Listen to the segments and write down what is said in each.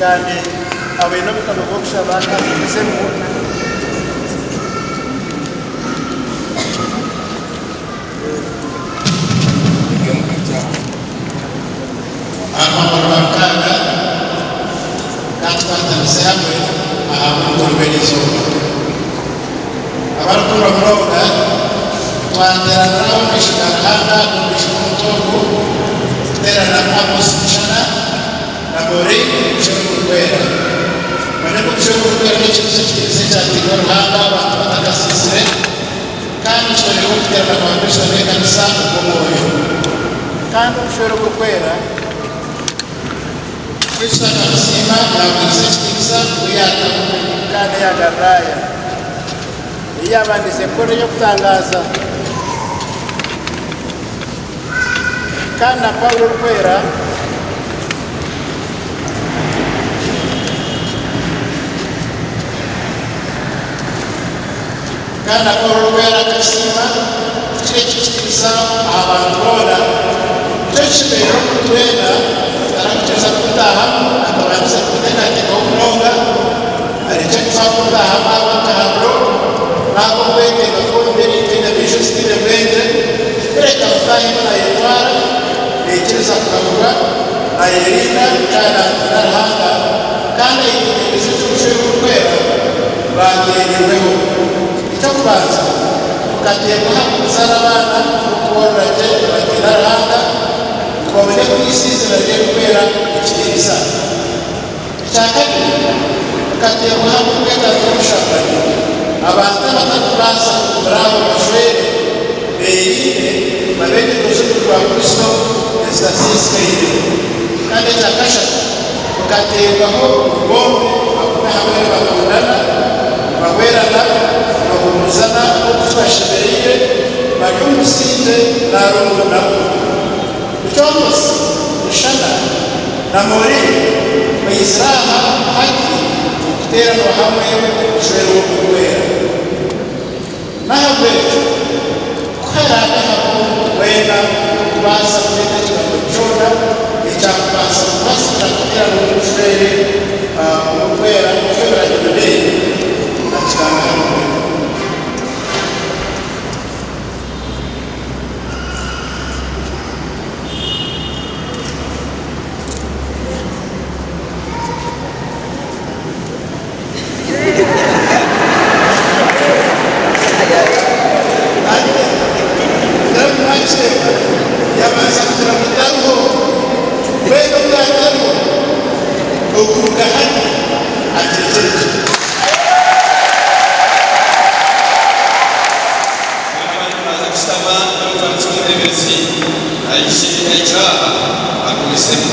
Kandi abaine obutabo bw'okushaba agumizemu. Aha Rwamukaaga ka tukwatanise hamwe aha bw'omukoro gw'erizooba. Abarikukundwa munonga, twateeranira omu maisho ga Ruhanga omu maisho g'omuti ogu, kuteerana Amos Mushana na Maureen Omushoro Ogurikwera. Manya ngu Omushoro Ogurikwera n'ekintu ky'ekitiinisa ekyateirwe Ruhanga abantu batakasiisire, kandi kitworeka okuteerana kwa Kristo n'ekanisa okw'omwoyo. Kandi Omushoro Ogurikwera. Kristo akamusiima yaamuhaisa ekitiinisa obu yaatambura. Kaana eya Galilaaya, ei yaabandiize kukora eby'okutangaaza. Kandi na Paulo orikwera. Kandi na Paulo orikwera akakisiima kukira ekitiinisa aha bantu boona. Nikyo kishemereire omuntu weena otarakwikiriza kutaahamu atabandize kuteekateekaho munonga, arekye kufa kutaahamu ahabw'akahaburo n'ahabw'okwetenga kw'omubiri nk'enyamaishwa ezitaine bwengye, kureka kutaahemu naayetwara, naikiriza kugaburwa, naayerinda kandi naatiina Ruhanga, kandi ayetegyereza eki Omushwezi Orikwera baateereirweho. Eky'okubanza, tukateebwa aha kuzaara abaana n'okuboorora gye abatiina Ruhanga ngu babone kuhaisa eiziina rye eririkwera ekitiinisa. Ekya kabiri, tukateebwa aha bw'okwetantara obushambani. Abantu abatarikubaasa kugura abo bashwere beerinde babe engyendo z'omubiri gwa Kristo ezitasiisikaire. Kandi ekya kashatu, Tukateebwaho ngu bombi bagume hamwe nibakundana, nibahwerana, nibahuumurizana nk'oku kibashemereire, bari omu busingye nari omu bunaku. Nikyo Amos, Mushana, na Maureen baizire aha hati okuteeranwa hamwe omushwere w'Oburikwera. N'ahabw'ekyo, ku haraabe hariho omuntu weena orikubaasa kureeta ekigambo kyona ekyakubaasa kubaasibwa kuteerana omu bushwere oburikwera nk'ebiragiro biri, akigambe hanu. Omuhikire aha agumizemu.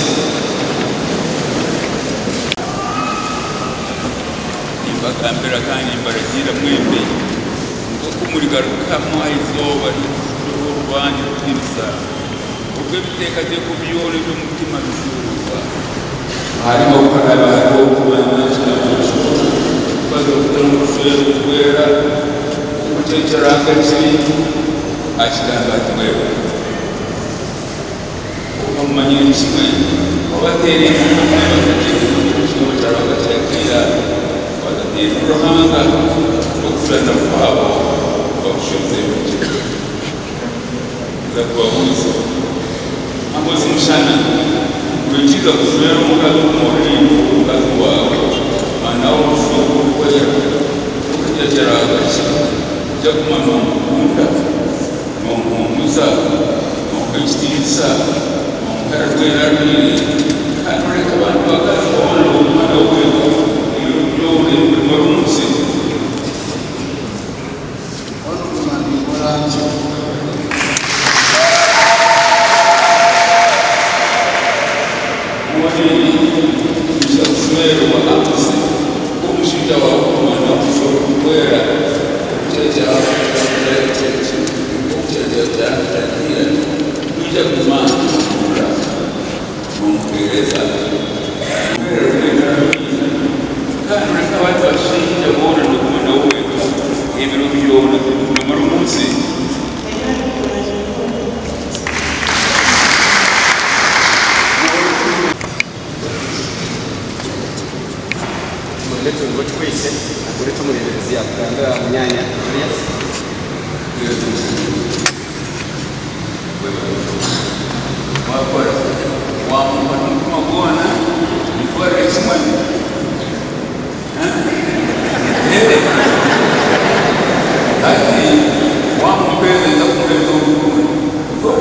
Nimbagambira kandi nimbaragiira mwembi, nk'oku murigarukamu aha izooba ry'okucwerwa orubanja orikutiinisa, obwo ebiteekateeko byona eby'omutima bishuuruurwa. Hariho obuharabe, hariho okumanya ekigambo ekyo, Omukazi orikutari omu bushwere orikwera, oku ekyo kiri, akigamba ati, Wewe. Kwonka mumanyire kimwe, wabateera enfumu batagyenda ekigambo kya Ruhanga kiragira batatiina Ruhanga n'okushana kwabo bakushweza ebiragiro. Nza kubabuuza, Amos Mushana, noikiriza kushwera omukazi omuriingo omukazi waawe nawe omushwere orikwera n'okugira kya Ruhanga ki? Noija kuguma nomukunda? Noomuhuumuza, noomuha ekitiinisa, noomuha rwera arwaire, kandi oreka abandi bakazi boona nooguma nawe ebiro byona ebi murimara omu nsi. Mbwenu kuguma ninkora ntyo. Mbwenu noija kushwerwa Amosi, nk'omushaija waawe kuguma naakushwera orikwera, Mureke ngu okikwitse agure eki omureeberezi yaakugambira munyaanya Julius. Wakora wamuha n'omutima gwona mutwarire kimwe. Hati wamuheereza nza kumuheereza obutumwa.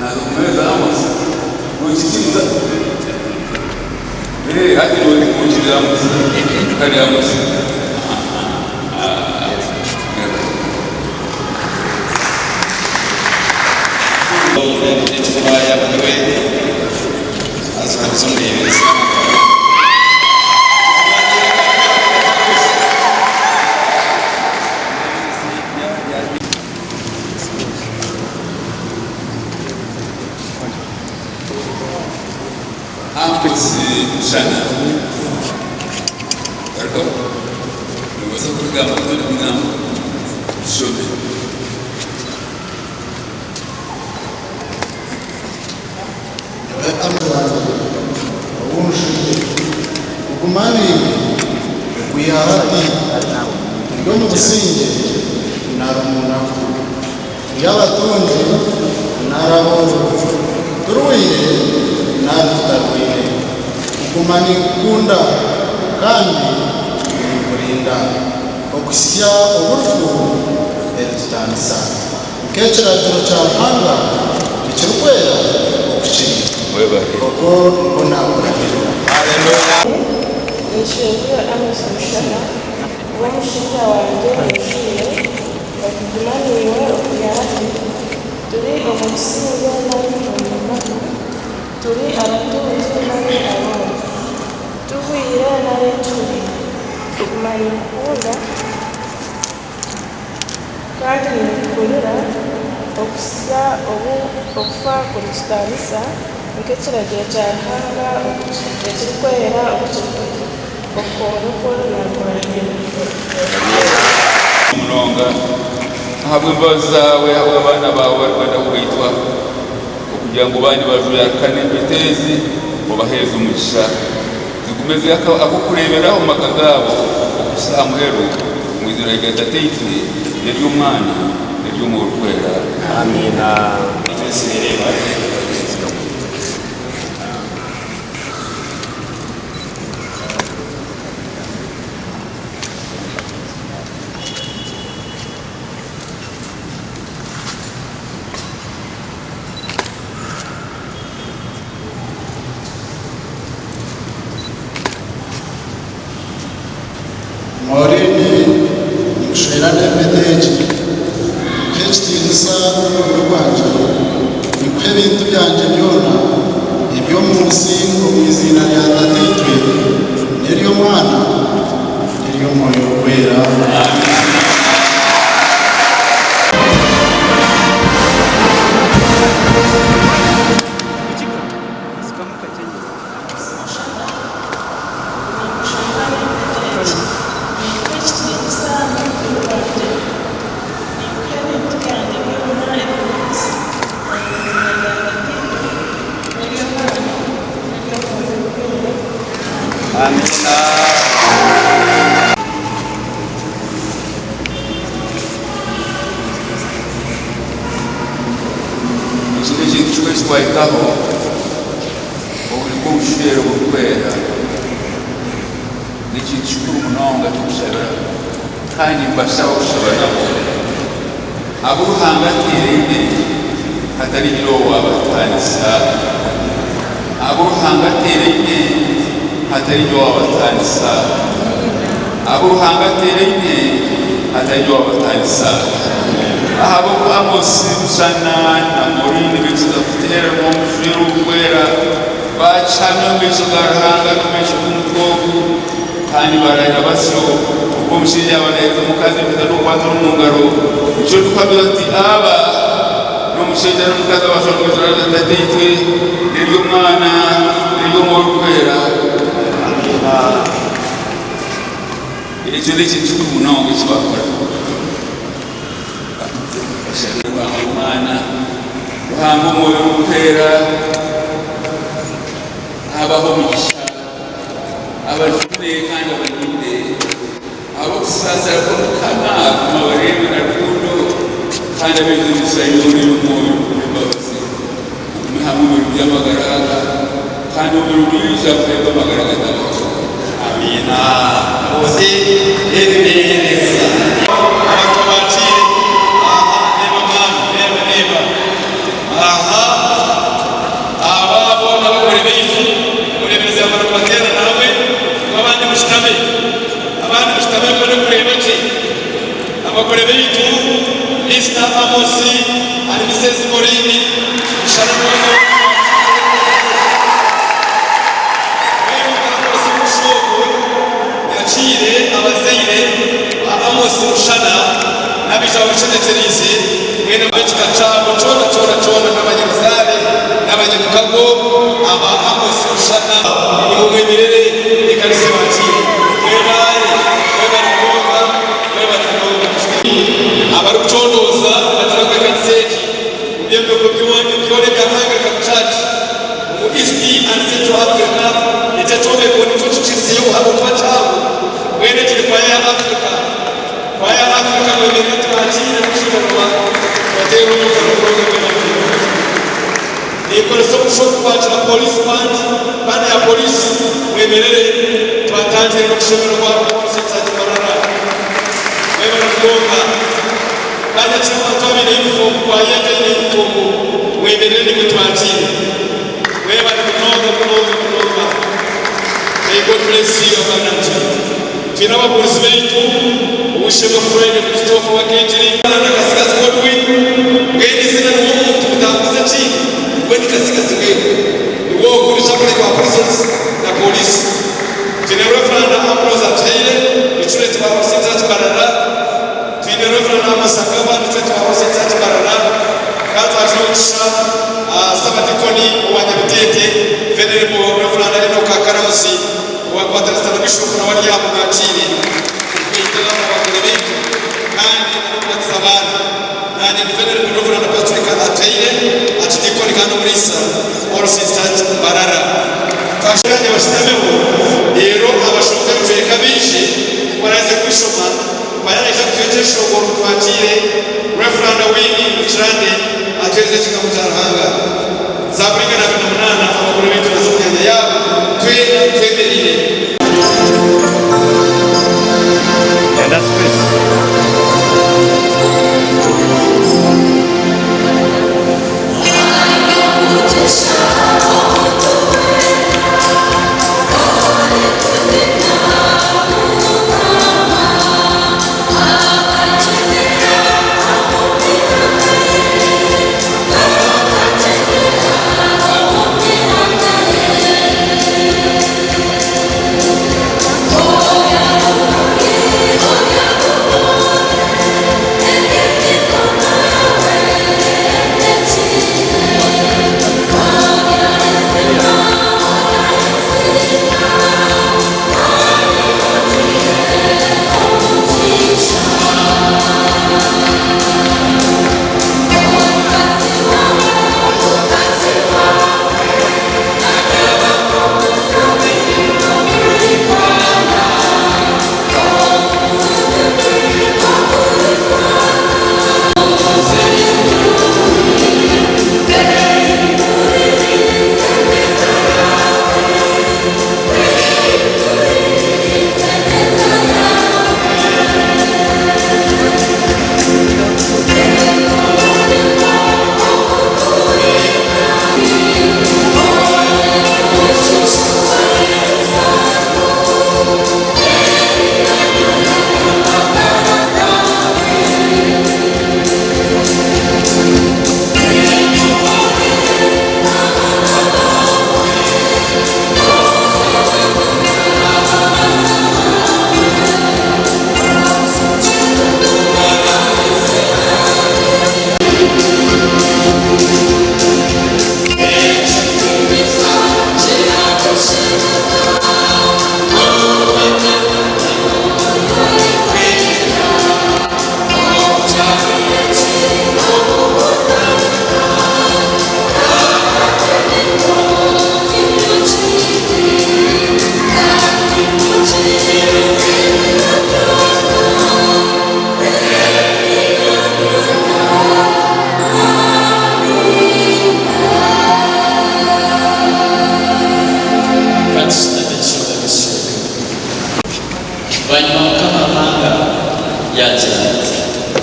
Naza kumuheereza Amos. Nokikiriza? Hati nokikiriza Amos? Kare Amos. Ekikuba yaaba niwe aza omureeberezi. Amos Mushana. Garukaho. Noobaasa kubigamba omu bigambo tushome. Nyowe Amos wangye ou nshwire, kuguma naiwe okwiha hati turi omu busingye nari omu naku, turi abatungi nari abooro, turwaire nari tutarwaire, kuguma ninkukunda kandi ninkurinda okuhitsya obu rufu eritutaanisa. Nk'ekiragiro kya Ruhanga ekirikwera oku kiri, okwo nikwo naakurahirira. Ninshingira Amos Mushana kuba omushaija wangye omushaire, okuguma naiwe okwiha hati. Turi omu busingye nari omu bunaku, turi abatungi nari abooro, tugwire nari tuhuriire, kuguma ninkukunda. Kandi ninkuhurira okuhitsya obu okufa kuritutaanisa, nk'ekiragiro kya Ruhanga ekirikwera oku kirikugira. Okwo nikwo naakurahira. Munonga ahabw'embabazi zaawe ahabw'abaana baawe abarikwenda kugaitwa, okugira ngu baaba nibajwekana empeta ezi obaheereze omugisha. Zigume ziri ak'okureeberaho omu maka gaabo okuhitsya aha muheru, omu iziina rya Tataitwe, n'ery'Omwana, n'ery'Omwoyo Orikwera. Amiina. Maureen, Ninkushwera n'empeta egi. Nkuha ekitiinisa n'omubiri gwangye. Ninkuha. twahikaho oburi bw'obushwere oburikwera n'ekintu kikuru munonga ky'okushabira kandi nimbashaba kushaba nabo. Abu Ruhanga ateeraine hatarigira owaabataanisa. Abu Ruhanga ateeraine hatarigira owaabataanisa. Abu Ruhanga ateeraine hatarigira owaabataanisa. Ahabw'okuba Amosi, Mushana na Maureen baikiriza kuteeranwa omu bushwere oburikwera, baakihamya omu maisho ga Ruhanga n'omu maisho g'omutwe ogu, kandi baarahira basyo, Ogwo omushaija yaaba naaheereza omukazi empeta n'okukwatana omu ngaro, nikyo ndikuhamya oti, Aba n'omushaija n'omukazi abashwa omu maisho ga Tataitwe n'ery'Omwana n'ery'Omwoyo Orikwera. Amiina. Ekyo n'ekintu kikuru munonga eki baakora. Ruhanga Omwana, Ruhanga Omwoyo Orikwera abahe omugisha, abajune kandi abarinde. Ahabw'okusaasira kwa Mukama agume abareebe na rukundo kandi abaije emigisha yoona ey'omwoyo n'embabazi. Mugume hamwe omu biro by'amagara aga kandi omu biro biriija muheebwe amagara agatahwaho. Amiina. Oze ebimenyereza. Abantu bakiire. Aha, reeba mwana, reeba, reeba. Aha, aba boona abagore baitu, omureeberezi yaamara kubateerana hamwe, ngu abandi mushutame. Abandi mushutame mubone kureeba gye. Abagore baitu, Mister Amos and Missus Maureen Mushana mwena Mbwenu nkakoresa omugisha ogu nyakiire abazaire ba Amos Mushana n'abaija bamucenekyereize mbwenu ab'ekika kyabo kyona kyona kyona n'abanyabuzaare n'abanyamukago aba Amos Mushana nimwe mwemerere ekanisa ebakiire. Mwebaare, mwebare munonga, mwebare munonga. Abarikucondooza nibagira ngu ekanisa egi omu by'emyoko byona ebya Anglican Church omu East and Central Africa, eki ekyombeko nikyo kikirizeyo obuhango kuba kihango. Mbwenu egi ni kwaya ya Africa. Kwaya ya Africa mwemerere tubakiire n'okushemererwa tubateerere omugaro munonga mwebare munonga. Ninkoresa omugisha ogu kwakira Police Band, Band ya Police mwemerere tubatangire n'okushemererwa omu Church Mbarara. Mwebare munonga. Kandi ekiri abantu abaine yunifoomu, kwaya egi eine yunifoomu mwemerere nimwe twakiire. Mwebare munonga munonga munonga. May God bless you abundantly. Twine ababuurizi baitu, Ow'eishe-emwe Fred Christopher owa Kengiri, na Kasigazi Godwin, mbwenu eizina niwe omuntu mutambuze ekindi, we ni Kasigazi mbwenu. Niwe ogu ni Chaplain wa Prisons na Police. Twine Rev. Ambrose Atuhaire, Nicureti wa All Saints Church Mbarara. Twine Rev. Amos Agaba, Nicureti wa All Saints Church Mbarara. Kandi twakira omugisha Ssabadikoni owa Nyabiteete, Venerable Rev. Enock Akaramuzi, Owakwatanisa na Bishopu nawe ari aha mumwakiire okugaita abagore baitu kandi n'okubatiza abaana. Naanye ndi Venerable Rev. Patrick Atuhaire, Archdeacon kandi Omuriisa All Saints Church Mbarara. Twashangye bashutameho reero abashonga ebicweka baije ku baraaze kubishoma baraaija kutwegyesa eshongoro twakiire Rev. Winnie Mukirande atuheereze ekigambo kya Ruhanga. Zaaburi 128 Abagore baitu baze omu myanya yaabo, twena twemereire. Enda space.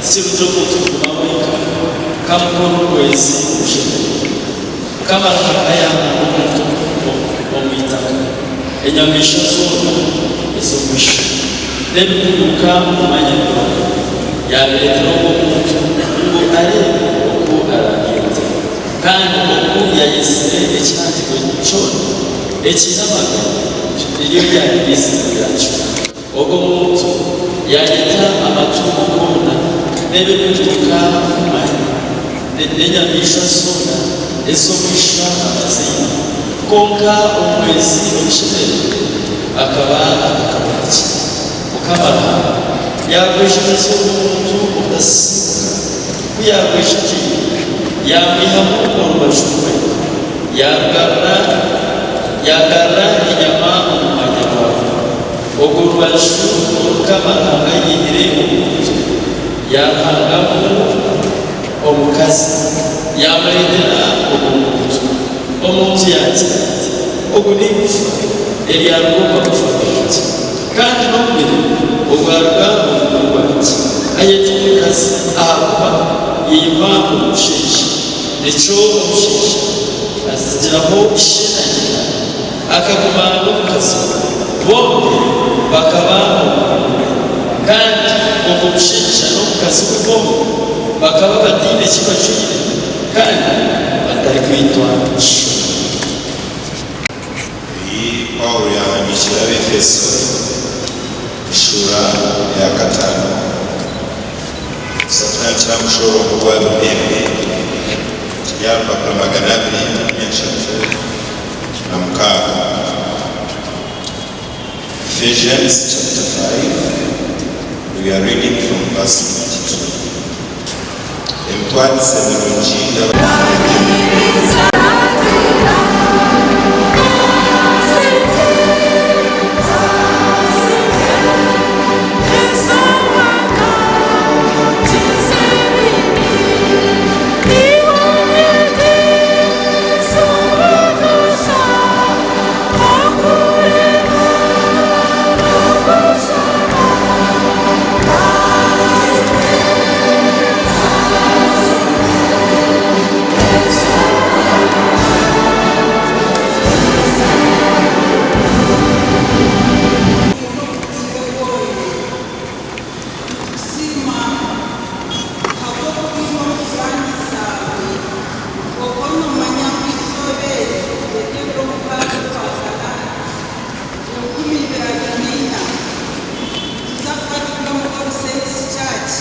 Ti kirungi omuntu kuguma wenka, ka mmukore omuhwezi omushemereire. Mukama Ruhanga yaahanga omuntu omu itaka, enyamaishwa zoona ez'omu ishwa, n'ebikuguruka omu mwanya byona, yaabireetera ogwo muntu ngu areebe oku araabyete, kandi oku yaayetsire ekihangirwe kyona ekiine amagara, niryo ryabaire eiziina ryakyo. Ogwo muntu yaayeta amatungo goona n'ebirikuguruka omu mwanya, n'enyamaishwa zoona ez'omu ishwa amaziina. Kwonka omuhwezi omushemereire akaba atakabonekire. Mukama Ruhanga yaagwejegyeza ogwo muntu obutasisiimuka. Ku yaagwejegyeire, yaamwihamu orubaju rwe, yaarugarura, yaagarura enyama omu mwanya gwarwo. Orwo rubaju oru Mukama Ruhanga yaihire omu muntu, yaaruhangamu omukazi, yaamureetera ogwo muntu. Omuntu yaagira ati, Ogu n'eigufa eryaruga omu magufa gangye, kandi n'omubiri ogwaruga omu mubiri gwangye. Ayetwa omukazi, ahakuba yaihwa omu mushaija. Nikyo omushaija atsigiraho ishe na nyina, Akaguma n'omukazi we, bombi bakaba omubiri gumwe. Kandi ogwo mushaija n'omukazi we bombi bakaba bataine ki bajwaire kandi batarikwitwa nshoni. Ebi Paulo yaahandiikire Abaefeso, eshuura ya kataano, kuza kutandikira aha mushororongo gwa abiri n'ebiri, kiri aha rupapura 236. Ephesians chapter 5, we are reading from verse 22. Emitwarize mirungi y'aba. Nitukusiima ahabw'okutwiha omu puraani zaawe okwo noomanya ngu eizooba eri ery'ebiro mukaaga Okwakanaana, 2024, nituza kuba turi omu All Saints Church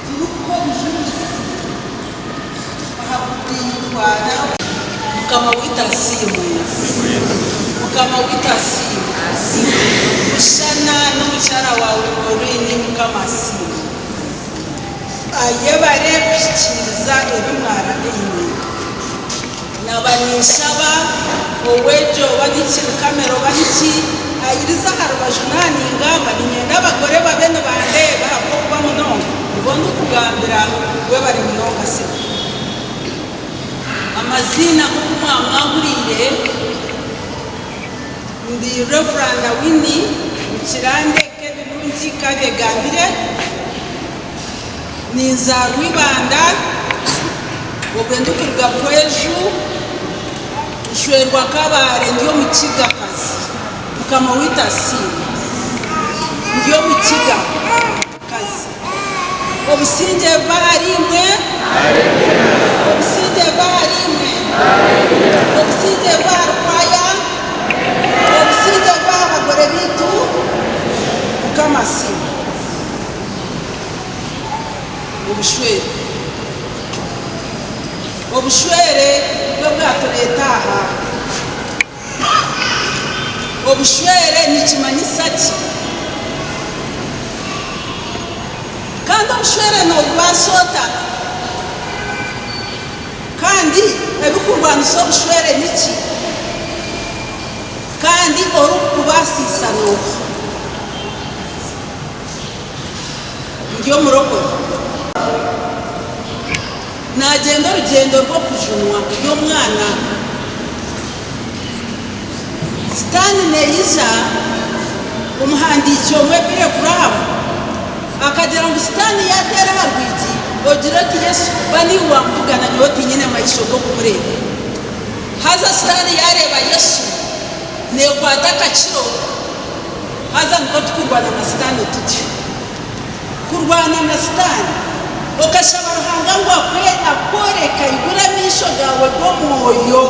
turikuha obujurizi aha kugaitwa na Mukama waitu asiimwe. Mukama waitu asiimwe. Mushana n'omukyara waawe Maureen Mukama asiimwe. Ayebare kuhikiiriza ebi mwaragaine. Naba ninshaba owegye oba niki ni kamera oba niki ayirize aha rubaju naaba ningamba niinyenda abagore babe nibandeeba ahabw'okuba munonga nibo ndikugambira webare munonga sebo. Amaziina nk'oku mwamwahuriire ndi Rev. Winnie Mukirande Kebirungi Kabyegambire. Ninzaarwa Ibanda obwe ndikuruga Kweju nshwerwa Kabale ndi omukiga kazi. Mukama waitu asiimwe. Ndi omukiga kazi. Obusingye bube ahariimwe. Obusingye bube ahariimwe. Obusingye bube ahari kwaya. Obusingye bube aha bagore baitu. Mukama asiimwe. Obushwere. Obushwere nibwo bwatureeta aha. Obushwere nikimanyisa ki? Kandi obushwere noobubaasa ota? Kandi ebirikurwanisa obushwere niki? Kandi orikukubaasisa n'oha? Ndi omurokore. Naagyenda orugyendo rw'okujunwa ndi omwana. Sitaane neija, omuhandiiki omwe Billy Graham. Akagira ngu Sitaane yaateera aha rwigi, ogire oti, Yesu, ba niiwe waamubugana, nyowe tiinyine maisho g'okumureeba. Haza Sitaane yaareeba Yesu neekwata akakiro, haza nikwo tukurwana na Sitaane tutyo. Kurwana na Sitaane, okashaba Ruhanga ngu akworeke aigure amaisho gaawe g'omwoyo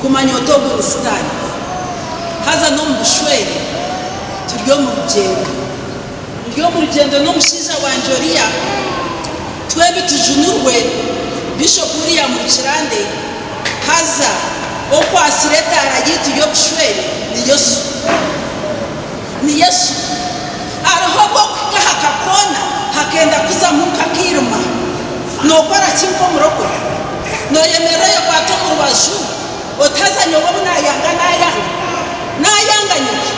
kumanya oti ogu ni Sitaane. Haza n'omu bushwere turi omu rugyendo. Ndi omu rugyendo n'omushaija wangye oriya, twembi tujunurwe Bishop William Rukirande, haza okwatsire etaara yaitu y'obushwere ni Yesu. Ni Yesu. Hariho obu okuhika aha kakoona hakenda kuzamu nk'akairima. Nookora ki nk'omurokore? Nooyemerera oyekwata omu rubaju oti haza nyowe obu naayanga naayanga? Naayanga nyowe?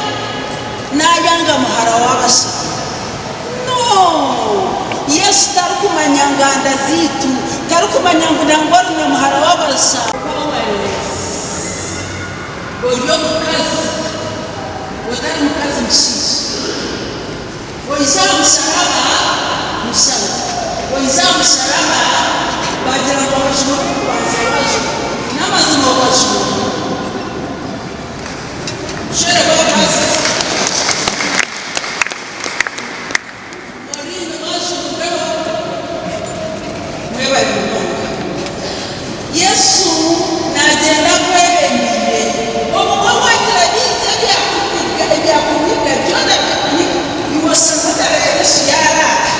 Naayanga muhara w'abasha? No! Yesu tarikumanya nganda zaitu. Tarikumanya ngu nangwa ori na muhara w'abasha. Ori omukazi otari mukazi mushaija. Oija aha musharaba, mushabe. Oija aha musharaba, bagira ngu wakajunwa ogw'okubanza wajunwa. N'amazima okajunwa. Obushwere bw'abakazi. Orindi bajunirweho. Mwebare munonga. Yesu naagyenda akwebembeire. Obumwe waagira bingi ebyakunyiga, byona bikakunyiga, iwe oshanga otareeba Yesu yaaraara.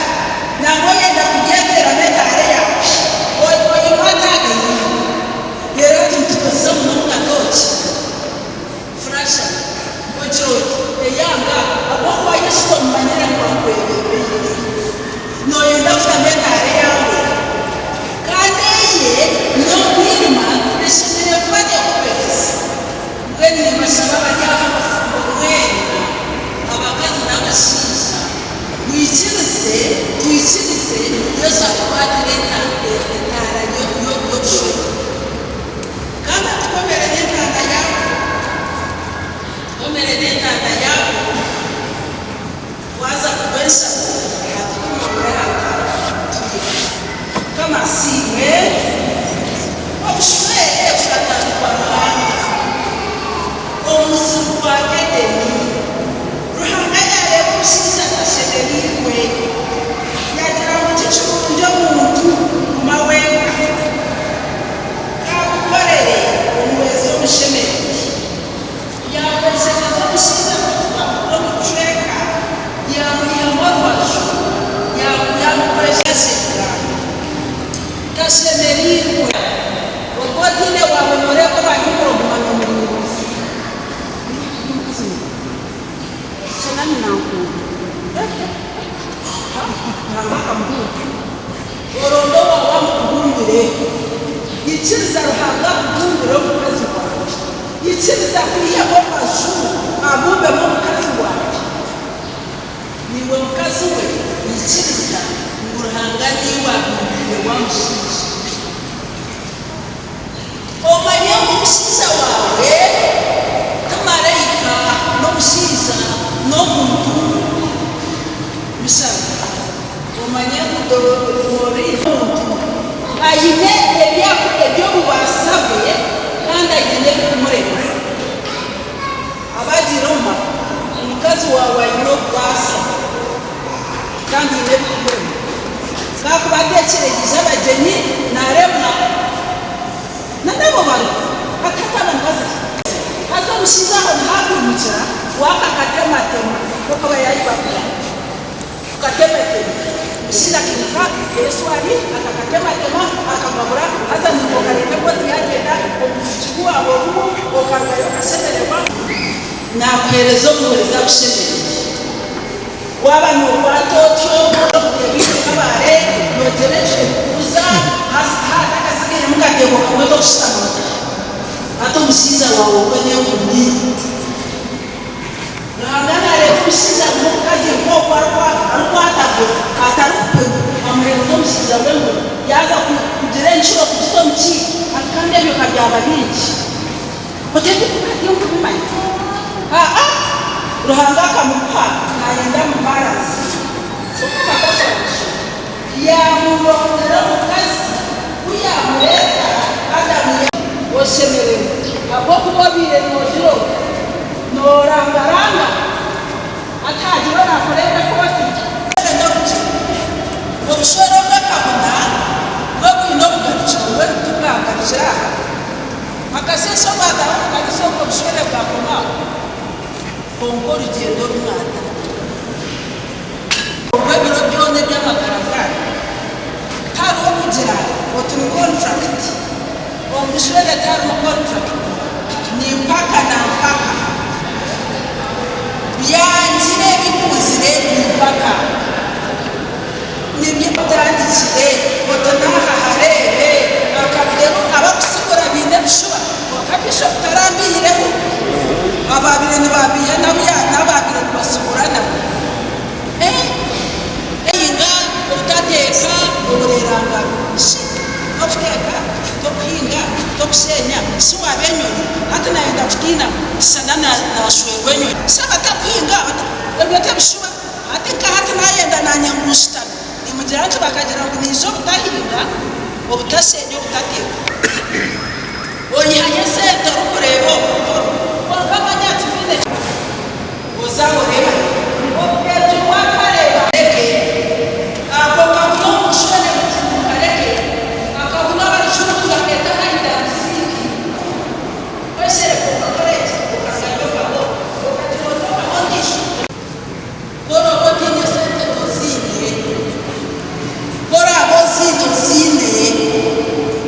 Nangwa oyenda kugyeteramu etaara yaawe, oyimuha ataagayiiha. Reero ati nitukozesa munonga tooki. Furasha, ogira oti, Eyanga, ahabw'okuba Yesu tomumanyire ngu akwebembeire. Nooyenda kutamu etaara eyaawe, kandi eye n'omwirima, eshemereire kuba neekuhwezesa. Mbwenu nimbashaba abari aha abafumbo mwena, abakazi n'abashaija, mwikirize, twikirize Yesu atukwatire etaara y'obushwere. Kandi atukomere n'entanda yaabo, tukomere n'entanda yaabo, twaza kugwa enshako atukomorore aha ntanda turye. Mukama asiimwe. Obushwere bukatandikwa Ruhanga omu musiri gwa Edeni. Ruhanga yaareeba omushaija atashemereirwe, yaagira ngu ti kirungi omuntu kuguma wenka. Kaamukorere omuhwezi omushemereire. Yaakweshereza omushaija kuturuka omu kicweka, yaamwihamu orubaju, yaamukweshasheka. Tashemereirwe. Oku otaine waawe nooreeba owahingura oguma noomuringuuza. Shana nyinankunda. Ruhanga akamuhunga. Oronde owaawe amukubumbire. Ikiriza Ruhanga akubumbire omukazi waawe. Ikiriza akwihemu amaju abumbemu omukazi waawe. Naiwe mukazi we, ikiriza ngu Ruhanga niiwe abumbiire wa mushaija. Omanye ngu omushaija waawe ti maraika, n'omushaija, n'omuntu. Mishana. Omanye ngu ori omuntu aine eby'obubaasa bwe kandi aine n'ebirikumurema. Abagiire omu maka, omukazi waawe aine obubaasa kandi haine ebirikumurema. Ku akuba ateekyereize abagyenyi naaremwa n'abo bantu hati hati abantu baziha. Haza omushaija aho niho akwimukira waakakatematema nk'oku abayaayi barikukora. Tukatematema. Omushaija akaimuka Yesu ari, akakatematema, akagabura, haza naimwe okareeta emboozi yaagyenda, omufuki ku waaba orimu, okarugayo okashemererwa. Naakuheereza omuhwezi akushemereire. Waaba nookwata otyo, otebiire kabaare, noogyera ekyo ebikuuza, hatakasigairemu kateebo kamwe k'okushutamamu. Hati omushaija waawe ogwo n'enkumi. Ruhanga naareeba omushaija n'omukazi nk'oku arikwatagura atarikupima, amuheereza omushaija w'engoma yaaza kugira encuro kugita omu kiiko ati kandi ebyo ka byaba bingi. Otebiiku hati nkubimanya. Aa, Ruhanga akamukuha naayenda amubaranse. Yaamurondera omukazi, ku yaamureeta, Adamu ya. Oshemererwe, ahabw'okuba obaire noogira oti, Noorangaranga, hati haagira oraakureebe oti. Obushwere obw'akabuna bwo bwine obugarukiro mbwenu tibwagarukira aha. Akasheeshe obwataho omu kanisa obwo obushwere bwakoma aho. Kwonka orugyendo oru mwataho orw'ebiro byona eby'amagara gaanyu, tihariho kugira oti ni kontrakiti. Omu bushwere tiharimu kontrakiti, ni mpaka na mpaka. Byangire bikunzire ni mpaka. Nibyo otandikire oti naaha hareebe akabireho abakusigura baine ebishuba kwonka Bishop tarambihireho ababaire nibabiiha nabu n'ababaire nibasigura nabo eh Hinga obutateeka oburerangano shi tokuteeka tokuhinga tokushenya shi waaba enyonyi hati nayenda kutiina kishana nashwerwa enyonyi shi abatakuhinga ebyo tebishuba. Hati nka hati nayenda nanye ngu nshutame nimugira nti bakagira ngu naija obutahinga, obutashenya, obutateeka. Oyihayo esente orikureeba obu kwonka manya tihaine oza oreeba obwengye wakareeba reke ako kabuna omu bushwere buzibu kareke akabuna abajungu bakeeta hide and seek kweshereka okakora eki okagaruka okabaho okagira oti okabaho ondiijo. Ku oraabe otaine sente toziine, ku oraabe oziine oziine,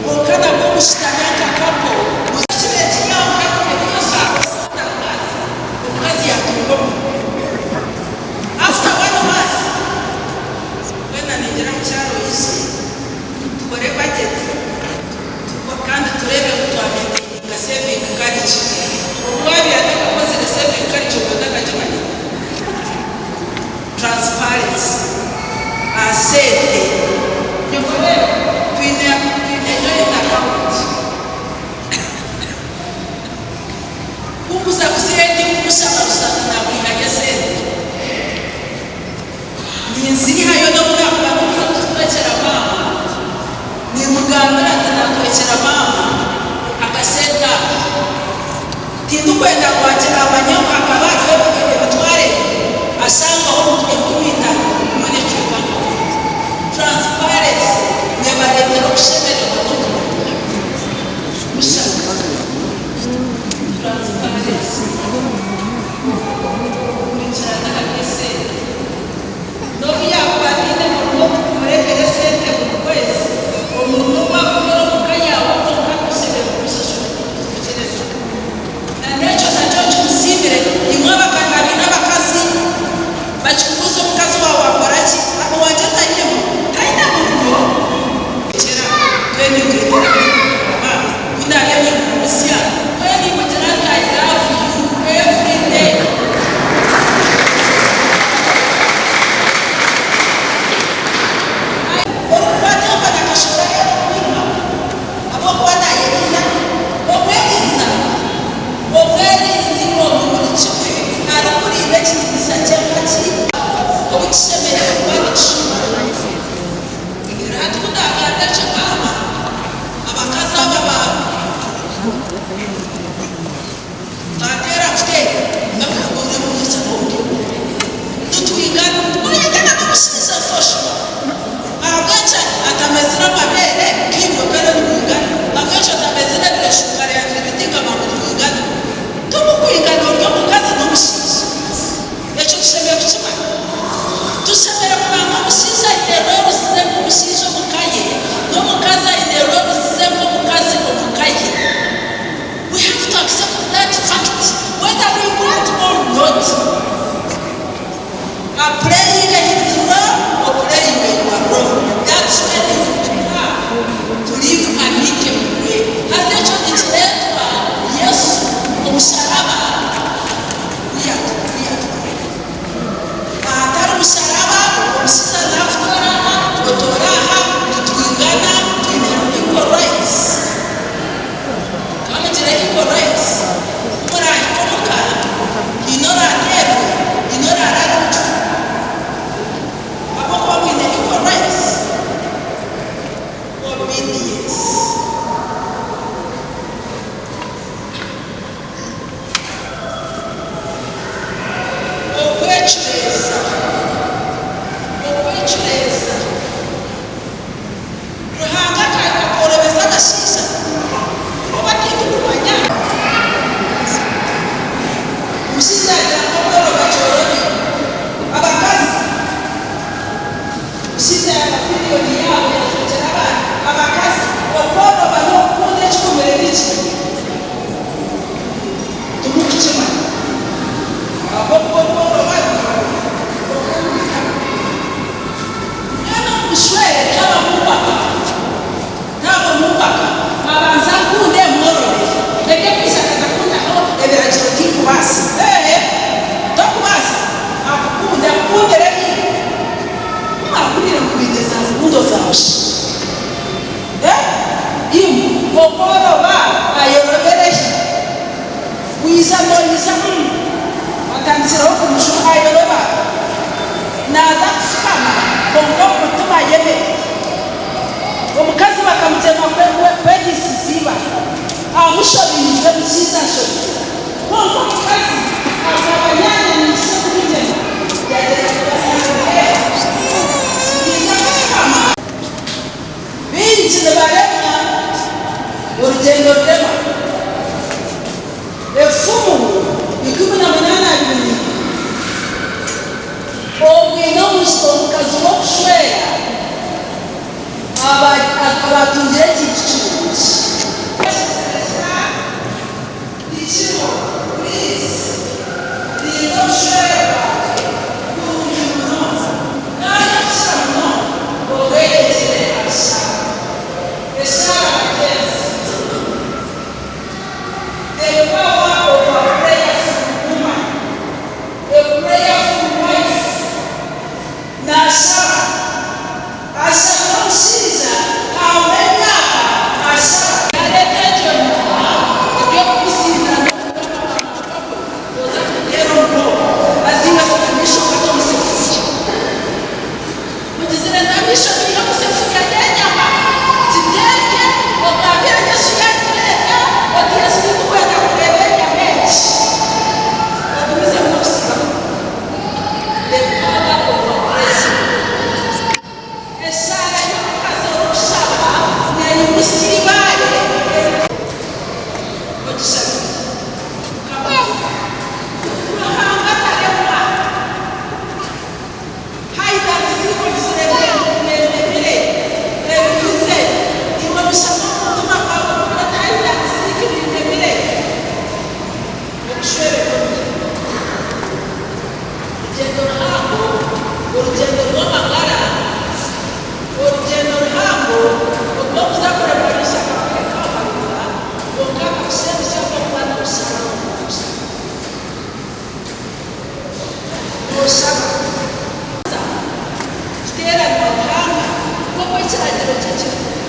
kwonka nabwo mushutame nka couple. Kibe kiri aho hati eriyo shaaha osanga omukazi yaatunga omurimo after one month. Mbwenu ningira mukyara oije tukore budget kandi tureebe ngu twa maintaininga saving culture. Obu waabaire atakakozire saving culture obwo otakagimanya? Transparency aha sente. Nyowe twine twine joint account. Ku nkuza kuziha ndikumushaba kushanga nakwihayo esente. Ninziihayo n'obu naakuba ndikuza kuzitwekyera maama, niimugambira nti naatwekyera maama akasente aka. Tindikwenda ngu agire amanye ngu hakaba hariho emitwaro ebiri ashangaho 5000 kumwe n'ekicweka nka kimwe. Transparency neebareetera okushemererwa n'okumarwa. Busha. Transparency. Okuhurikirana aha by'esente. N'obu yaakuba ataine murimo gw'okumureetera esente buri kwezi, omurimo ogu arikukora omu ka yaawe kwonka toshemereire kumushashura kukireeza. Na n'ekyo nakyo nkimusiimire. Imwe abaine abakazi, bakikubuuza omukazi. Omushaija yaaba piriyoni yaabo yajwekyera abaana abakazi okworoba n'okukunda ekikumire biki timurikukimanya ahabw'okuba okworoba Mbwenu omu bushwere twaba mwubaka Ntabwo mwubaka abanza nkunde mworobere ebyokwija akaza kuntaho ebiragiro tinkubaasa eeh tokubaasa akukunde akukundire iwe ku mwahurire ngu mwine za rukundo za busha eeh imwe okworoba ayorobere hi wija noyija umm watandikireho kumujuma ayoroba naza kufukama kwonka omu mutima ayemerire. Omukazi bakamugyema kwegisiza iba, amushobiize omushaija anshobiize. Kwonka omukazi akaba yaananiise kumugyema, yaagyenda kubasanga Niinyija kufukama. Baingi nibaremwa orugyendo rurema. Efumu 18:22. Obwine omukazi w'okushwera aba atungire ekintu kirungi. Tikiriho please rinda obushwere bwawe kurungi munonga kandi okukira munonga obweyegyere aha shaara. Eshaara bagyenzi. The power of a prayerful woman. A prayerful wife nashaba, ashabira omushaija habura emyaka ashaba. Yareeta egyo nyama eby'okukusiimira n'okugamba amaka gwe oza kuteera omugongo haza iwe siga amaisho gati omu sefuriya. Mugizire ngu amaisho gaine omu sefuriya y'enyama giteeke ogambire Yesu yagireeta oti Yesu tindikwenda kureeba enyama egi. Ogumizemu n'okusiiba. The power of a prayer. Eshaara y'omukazi orikushaba neyimutsya eibaare eriri ogishabire. Mukama avuga. Ruhanga taremwa. Haida rusiiko ogizire ngu nendemire ebihize iwe obishaba omu mutima gwawe ogira oti Haida rusiiko bindemire. Okushwererwa orugyendo Orugyendo ruhango, orugyendo rw'amagara, orugyendo ruhango orw'okuza kuremwa Yesu akakureka okarugura, kwonka akakushemeeza ahabw'okuba nooshaba n'okushaba. Nooshaba. Kuteeranwa Ruhanga nk'oku ekiragiro kye kirikugira.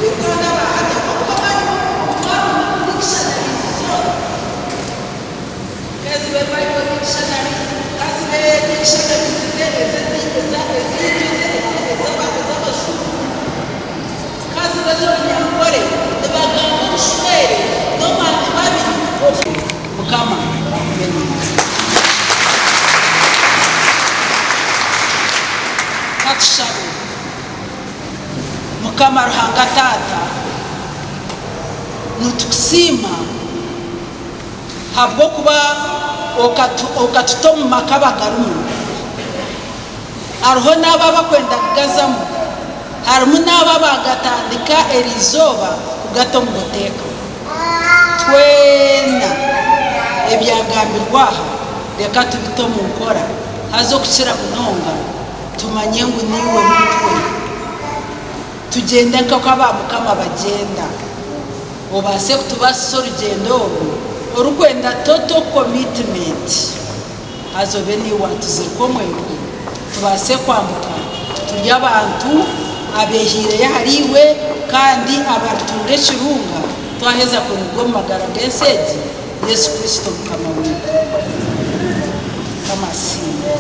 Ruhanga aba ahabw'okuba bari dictionaries zoona. Ka zibe Bible dictionaries, ka zibe dictionaries ezaitu ez'abajungu, ka zibe ez'orunyankore, nibagamba obushwere n'abantu babiri. Mukama agume naitwe. Katushabe. Mukama Ruhanga Taata, nitukusiima habw'okuba okatuta omu maka abagarimu. Hariho n'abo abakwenda kugazamu, harimu n'abo abaagatandika eriizooba kugata omu buteeka. Twena ebyagambirwe aha reka tubite omu nkora, haza okukira munonga tumanye ngu niiwe mutwe. Tugyende nk'oku aba Mukama bagyenda. Obaase kutubaasisa orugyendo oru orikwenda total commitment. Haza obe niiwe waatuzirika omwengwe tubaase kwambuka turi abantu abeehaireyo ahariiwe kandi abaritunga ekirunga twaheza kuruga omu magara g'ensi egi, Yesu Kristo Mukama waitu. Mukama asiimwe.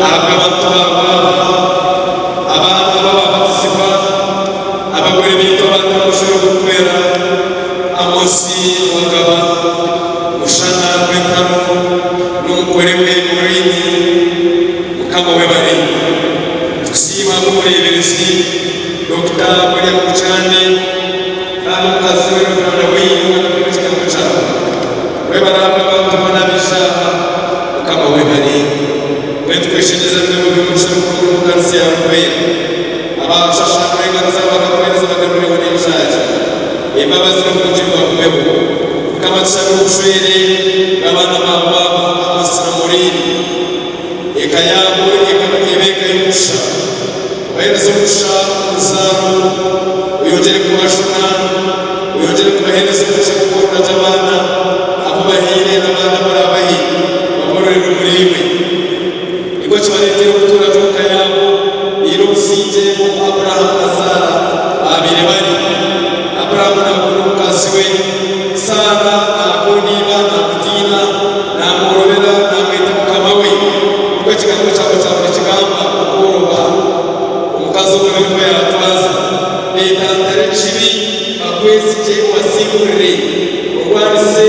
Ahabw'abantu baawe aba, abaana aba abaabatizibwa, abagore baitu abaata omu mushoro gurikwera, Amosi Wagaba, Mushana Rwentaro n'omugore we Maureen, Mukama webare. Nitukusiima ahabw'omureeberezi Dokita William Rukyande kandi omukazi we Rev. Wayne ow'okutunga ekigambo kyawe. Webare ahabw'abantu boona abaija aha. Mukama webare. Mbwenu tukweshengyereza ngu obe omugisha mukuru omu kanisa yaawe erikwera. Abaashashaanura engaro zaabo bakakuheereza bagarureho n'enshagi. Embabazi n'oburungi bibagumeho. Mukama tushabire obushwere bw'abaana baawe aba, Amos na Maureen. Eka yaabo ebe eka y'omugisha. Obaheereze omugisha omu ruzaaro, oyongyere kubajuna, oyongyere kubaheereza omugisha gw'okworora gye abaana abu obahaire n'abaana abu oraabahe, babororere omuriiwe. Nikwo kibareeteire okutuura gye omu ka yaabo baine obusingye nk'oku Abrahamu na Saara baabaire bari. Abrahamu naakunda omukazi we Saara, naakunda iba, naamutiina, naamworobera, naamweta mukama we. Nikwo ekigambo kyawe kyaba nikigamba, okworoba. Omukazi ogwo nikwo yaatwaza. Beetantare ekibi, bakwesigye, obasingurire. Orwanise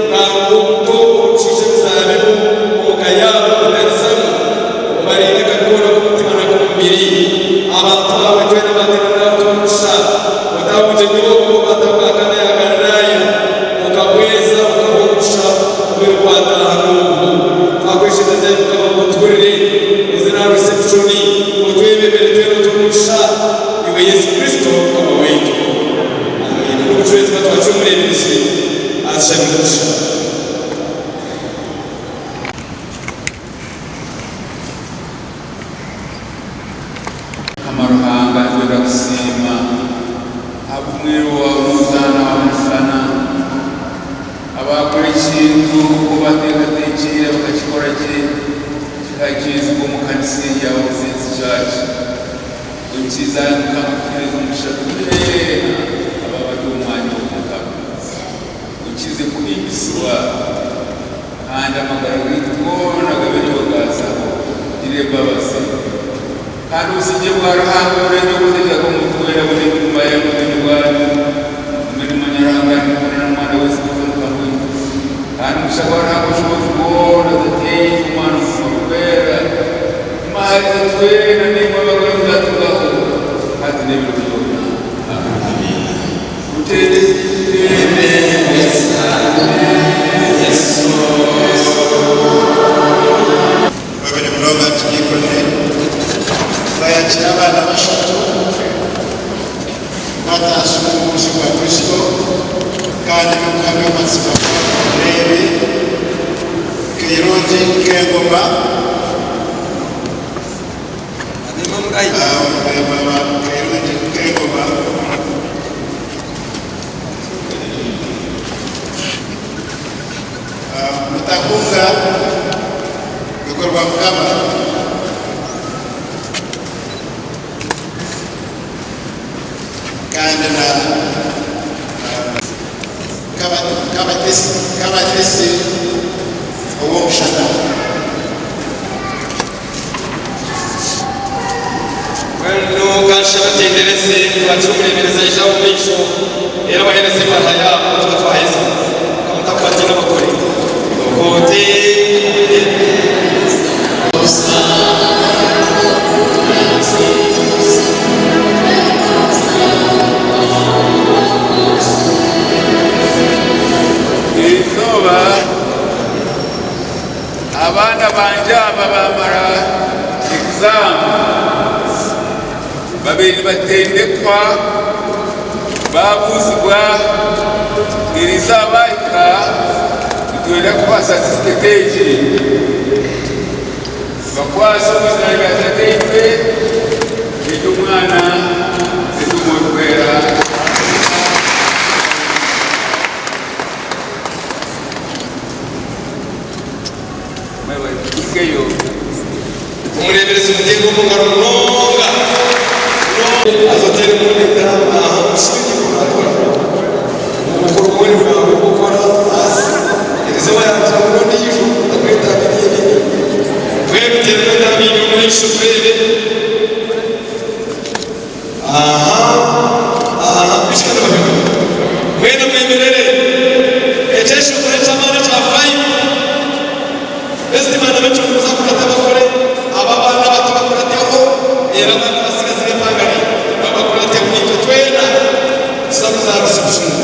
bwangu obuto obukiija ebizaabibu omu ka yaabo otarizamu. Obarinde akabi koona ak'omutima n'ak'omubiri. Abantu baawe twena abateerana nawe tw'omugisha. Otaha obugyenyi obwo batabwakana ya Galilaaya, okabweza okabuha omugisha oburikwataaha n'obu. Twakweshengyereza ai Mukama ngu otuhurire, oze n'aha reception, otwebembere twena otuhe omugisha, Iwe Yesu Kristo Mukama waitu. Amiina. N'obucureezi ka twakire omureeberezi atushabire omugisha. Mukama Ruhanga nitwenda kusiima ahabw'omwiru waawe n'omuzaana waawe Mushana abaakora ekintu oku bateekateekiire bakakikora gye kikahikiirizibwa omu kanisa egi ya All Saints Church. Oikiize ai Mukama kutuheereza omugisha twena ababa bari omu mwanya ogu Mukama. Oikiize kuhimbisibwa. Kandi amagara gaitu goona gabe niiwe gaazaho. Gira embabazi. Kandi obusingye bwa Ruhanga oburengye obutegyeka omuntu weena buri emitima yaanyu n'obwengye bwanyu, mugume nimumanya Ruhanga kandi nimukunda n'Omwana we Yesu Kristo Mukama waitu. Kandi omugisha gwa Ruhanga Obushobozi bwona, Tataitwe, Omwana, Omwoyo Orikwera, gume ahariitwe twena naimwe abagore mutatugaho, hati n'ebiro byona. Amiina. Mwebare munonga Diakoni. Twayakira abaana bashatu bataasa omu buhuuzi bwa Kristo kandi n'okuhamya amazima gaabo Keirungi Kengoma, Keirungi Kengoma. Mutakunga bikorwa Mukama. Kandi na Kabatesi Owomushana. Mbwenu ka nshabatendereze twakire omureeberezi aije aha omu maisho reero abaheereze ebaruha yaabo tuba twaheza. Kamutakubatina abagore. Erizooba abaana bangye aba baamara egizaamu babaire nibatendekwa baabuuzibwa erizooba baahika nitwenda kubaha satifiketi egi tubakwase omu izina rya Tataitwe n'ery'Omwana n'ery'Omwoyo Orikwera. Omureeberezi muteeke omu ngaro munonga. Haza oteeremu entambwe aha musingye ogu orakora. Omu bukuru bwona bwawe obu okora haza erizooba yaagira ngu ondiijo akwetambiriire. Mbwenu teeremu entambwe ibiri. maisho tureebe. Aha, aha, bishika nibabibona. Mwena mwemerere. Ekyeshongoro eky'amaani ekya vibe. Best man ab'ekyongozi akurate abakore, aba abaana abato bakurateho, reero abandi abatsigazi b'empangare nabo bakurateho. Itwe twena nituza kuzaarisa obushwere.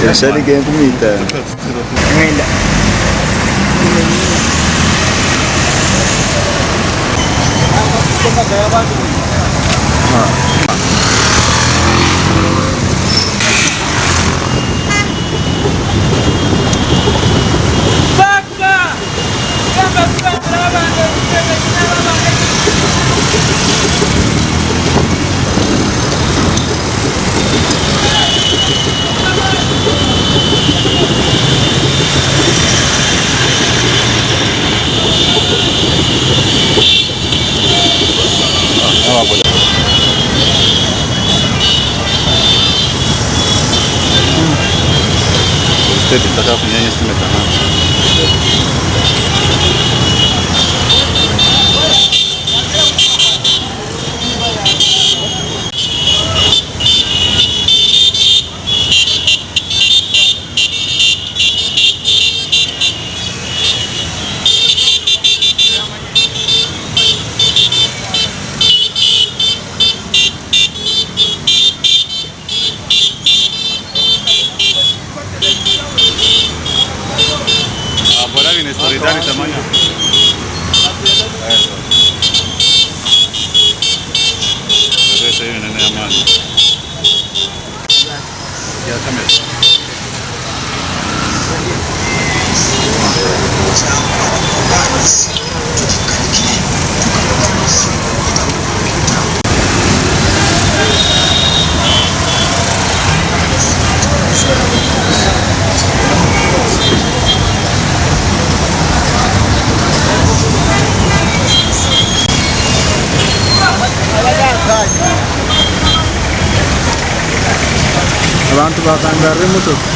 Ebishushani nk'enkumi itaano. Abantu bakangarra emotoka.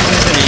Eka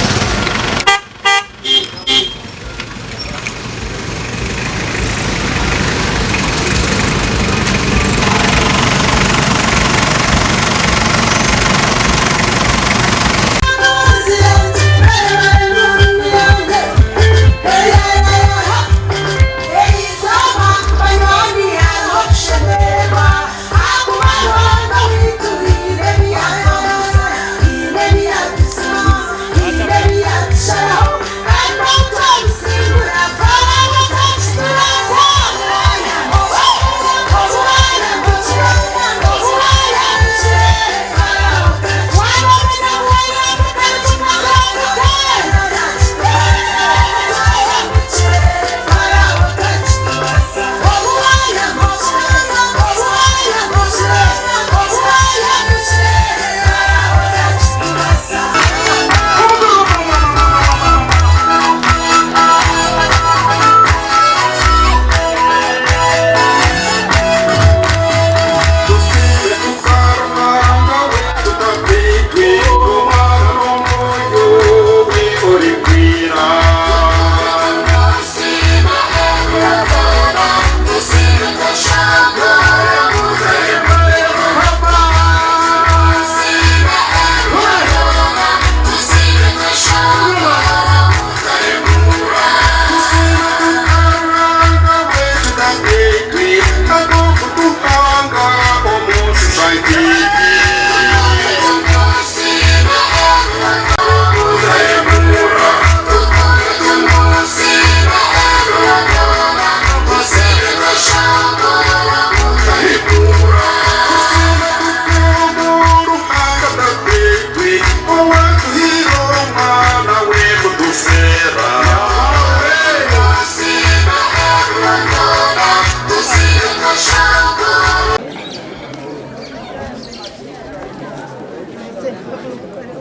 Mukore.